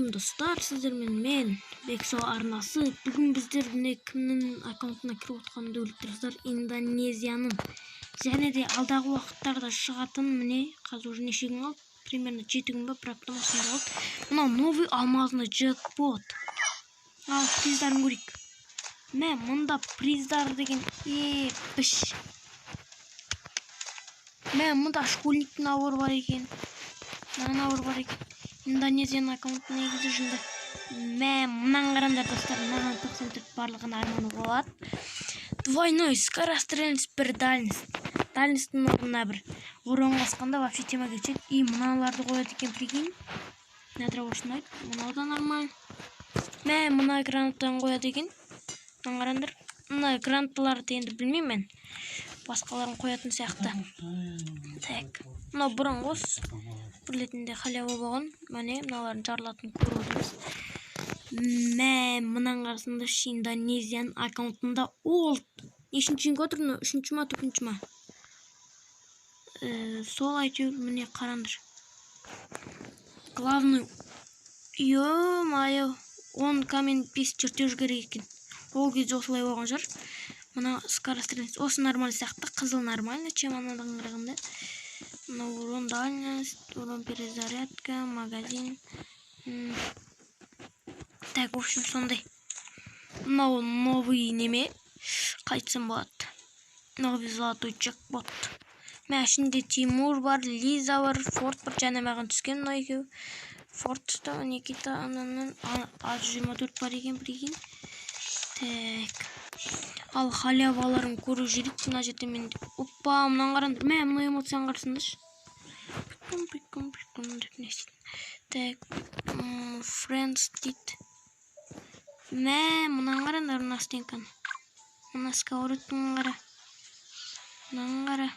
Ассалаумағалейкум достар, сіздермен мен Бексал арнасы. Бүгін біздер міне кімнің аккаунтына кіріп отқанымды біліп тұрсыздар, Индонезияның. Және де алдағы уақыттарда шығатын, міне қазір уже неше күн қалды, примерно 7 күн ба, бір апта ма сондай қалды. Мынау новый алмазный джекпот. Ал приздарын көрейік. Мә, мында приздар деген епіш. Мә, мында школьниктің наборы бар екен. Мына набор бар екен. Индонезияның аккаунты негізі жынды. Мә, мынаны қараңдар достар, мынаған 94 барлығын арманы болады. Двойной скорострельность, бір дальность. Дальностьтың орнына бір урон қосқанда вообще тема кетеді. И мыналарды қояды екен, прикинь. Надробошын айт. Мынау да нормально. Мә, мына гранаттан қояды екен. Мынаны қараңдар. Мына гранаталарды енді білмеймін мен. Басқаларын қоятын сияқты. Так. Мынау бұрынғы осы. Бірлетінде халява болған. Міне, мыналардың жарылатынын көріп отырмыз. Мә, мынаның қарасаңдаршы, Индонезияның аккаунтында ол нешінші күнге отыр мынау, үшінші ма, төртінші ма? Сол әйтеуір, міне қараңдар. Главный, ё-моё, 10 камень, 5 чертеж керек екен. Ол кезде осылай болған шығар. Мына скорострельность, осы нормально сияқты, қызыл нормально, чем анадан қарағанда. Мына урон дальность, урон перезарядка, магазин. Так, в общем, сондай. Мынау новый неме, қайтсам болады. Новый золотой джекпот. Мә, ішінде Тимур бар, Лиза бар, Форд бар, және маған түскен мына екеуі. Форд түсті, Никита, ананан А24 бар екен, прикинь. Так. Ал халяваларын көріп жүрейік. Мына жерде мен, опа, мынаны қараңдар. Мә, мына эмоцияны қарасаңдаршы. Прикол, прикол, прикол деп не істейді. Так, friends дейді. Мә, мынаны қараңдар, мына стенканы. Мына сковородканы қара. Мынаны қара.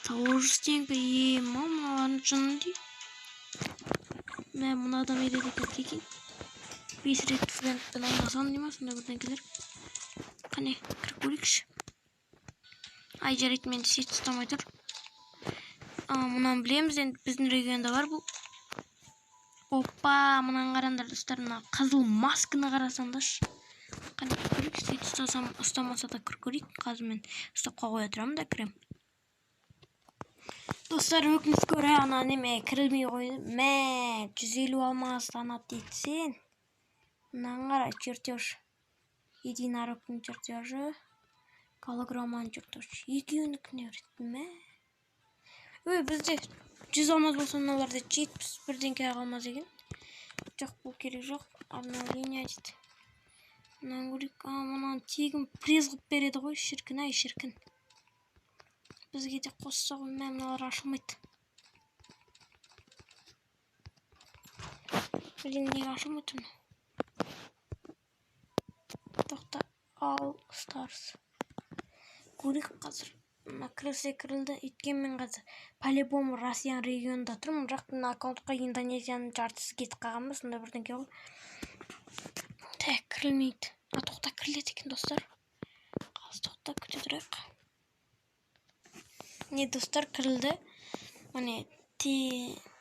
Тоже стенка, е, мыналардың жыны дейді. Мә, мына адам береді екен, прикинь. 5 рет френдпен ойнасам дей ма, сондай бірдеңкелер. Қане, кіріп көрейікші. Ай, жарайды, мен сеть ұстамай тұр. Мынаны білеміз енді, біздің регионда бар бұл. Опа, мынаны қараңдар достар, мына қызыл масканы қарасаңдаршы. Қане, көрейікші, сеть ұстасам, ұстамаса да кіріп көрейік. Қазір мен стопқа қоя тұрамын да кірем. Достар, өкінішке орай, ана неме кірілмей қойды. Мә, 150 алмаз донат етсең. Мынаны қара, чертеж. Единорогтың чертежі. Голограмманың чертежі. Екеуінікіне береді. Мә. Ой, бізде 100 алмаз болса, мыналарда 70 бірдеңке алмаз екен. Жоқ, бұл керек жоқ. Обновление дейді. Мынаны көрейік. А, мынаны тегін приз қылып береді ғой, шіркін ай, шіркін. Бізге де қосса ғой, мә, мыналар ашылмайды. Блин, неге ашылмайды мынау? Тоқта, All Stars. Көрейік қазір. Мына кірілсе кірілді. Өйткені мен қазір по-любому Россияның регионында тұрмын, бірақ мына аккаунтқа Индонезияның жартысы кетіп қалған ба, сондай бірдеңке ғой. Так, кірілмейді. А, тоқта, кіріледі екен, достар. Қазір, тоқта, күте тұрайық. Не, достар, кірілді. Міне,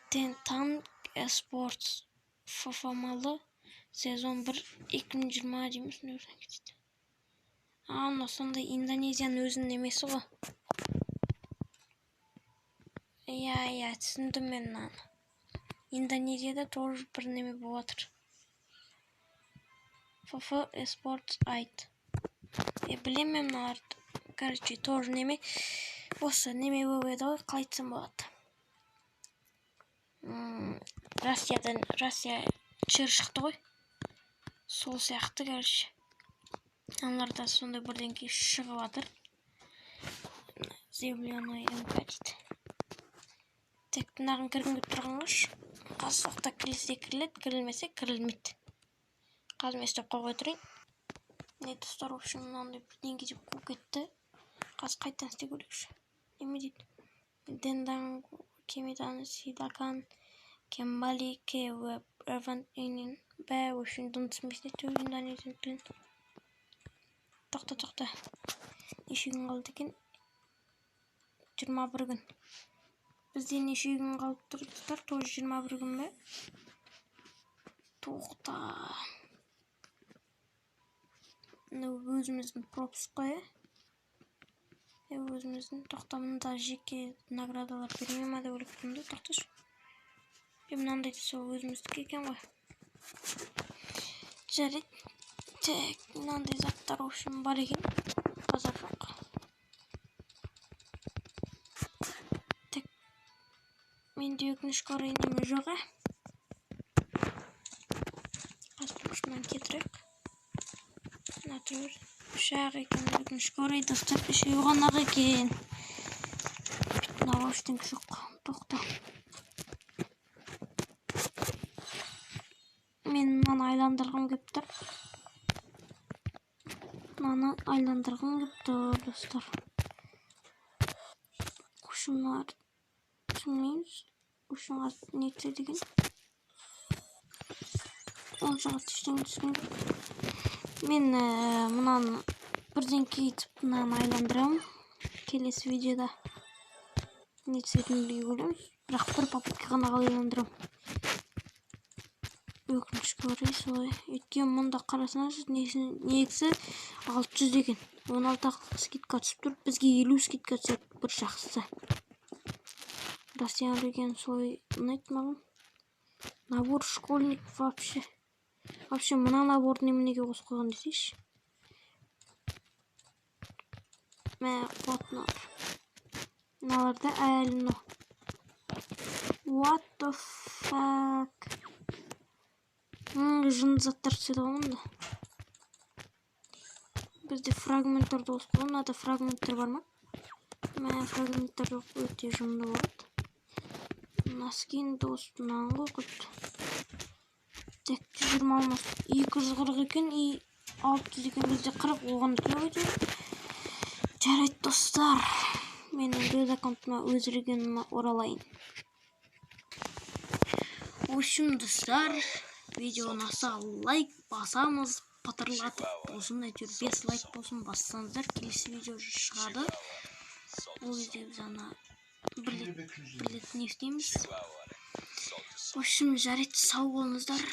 Тентан Спортс ФФМЛ сезон 1 2020 дейміз, сондай бірдеңке дейді. А, мынау сондай Индонезияның өзінің немесі ғой. Иә, иә, түсіндім мен мынаны. Индонезияда тоже бір неме болып жатыр. ФФ Спортс айт. Е, білемін мен мыналарды. Короче, тоже неме осы неме болып еді ғой, қалай айтсам болады. Россиядан Россия чыр шықты ғой. Сол сияқты, короче. Аналарда сондай бірдеңке шығып жатыр. Земляной МК дейді. Так, мынаған кіргім келіп тұрғанғаш. Қазір тоқта, кірілсе кіріледі, кірілмесе кірілмейді. Қазір мен стопқа қоя тұрайын. Не, достар, в общем, мынандай бірдеңке деп қуып кетті. Қазір қайтадан істей көрейікші. Неме дейді? Dendang Kemidan Silakan Kembali ke web event ini. Бә, в общем, дым түсінбейсің Индонезияның тілін. Тоқта, тоқта. Неше күн қалды екен? 21 күн. Бізде неше күн қалып тұр, достар? Тоже 21 күн бе? Тоқта. Мынау өзіміздің пропуск қой, ә? Өзіміздің. Тоқта, мында жеке наградалар бермей ма деп ойлап тұрмын да, тоқташы. Мынандай да сол өзіміздікі екен ғой. Жарайды. Так, мынандай заттар, в общем, бар екен. Базар жоқ. Так. Менде, өкінішке орай, неме жоқ, ә? Қазір мынаны кетірейік. Мына тұр. Үш-ақ екен, өкінішке орай, достар, үшеуі ғана ақ екен. Мынау ештеңе жоқ. Тоқта. Мен мынаны айландырғым келіп тұр. Мынаны айландырғым келіп тұр, достар. В общем, мыналар түсінбейміз. В общем, не түседі екен? Онша қатты ештеңе түскен жоқ. Мен мынаны бірдеңке етіп мынаны айландырамын. Келесі видеода не түсетінін бірге көреміз. Бірақ бір попытка ғана айландырамын. Өкінішке орай, солай. Өйткені мұнда қарасаңыз, негізі 600 екен. 16 ақ скидка түсіп тұр. Бізге 50 скидка түседі, бір жақсысы. Россиян деген солай ұнайды маған. Набор школьник вообще. Вообще мына наборды неменеге қосып қойған десейші. Мә, қуат мыналар. Мыналарда әлі мынау. What the fuck? Жынды заттар түседі ғой мұнда. Бізде фрагменттарды қосып қойған. Мынада фрагменттер бар ма? Мә, фрагменттер жоқ, өте жынды болады. Носкині қосып, мынаны ғой қойыпты. Так, 120 алмас. 240 екен, и 600 екен, бізде 40, оған да төлеп өтеді. Жарайды, достар. Мен енді өз аккаунтыма, өз регионыма оралайын. В общем, достар, видео ұнаса лайк басамыз, патырлатып болсын, әйтеуір 5 лайк болсын бассаңыздар, келесі видео шығады. Ол кезде біз ана бір рет не істейміз. В общем, жарайды, сау болыңыздар,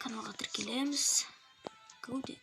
каналға тіркелеміз. Гауде.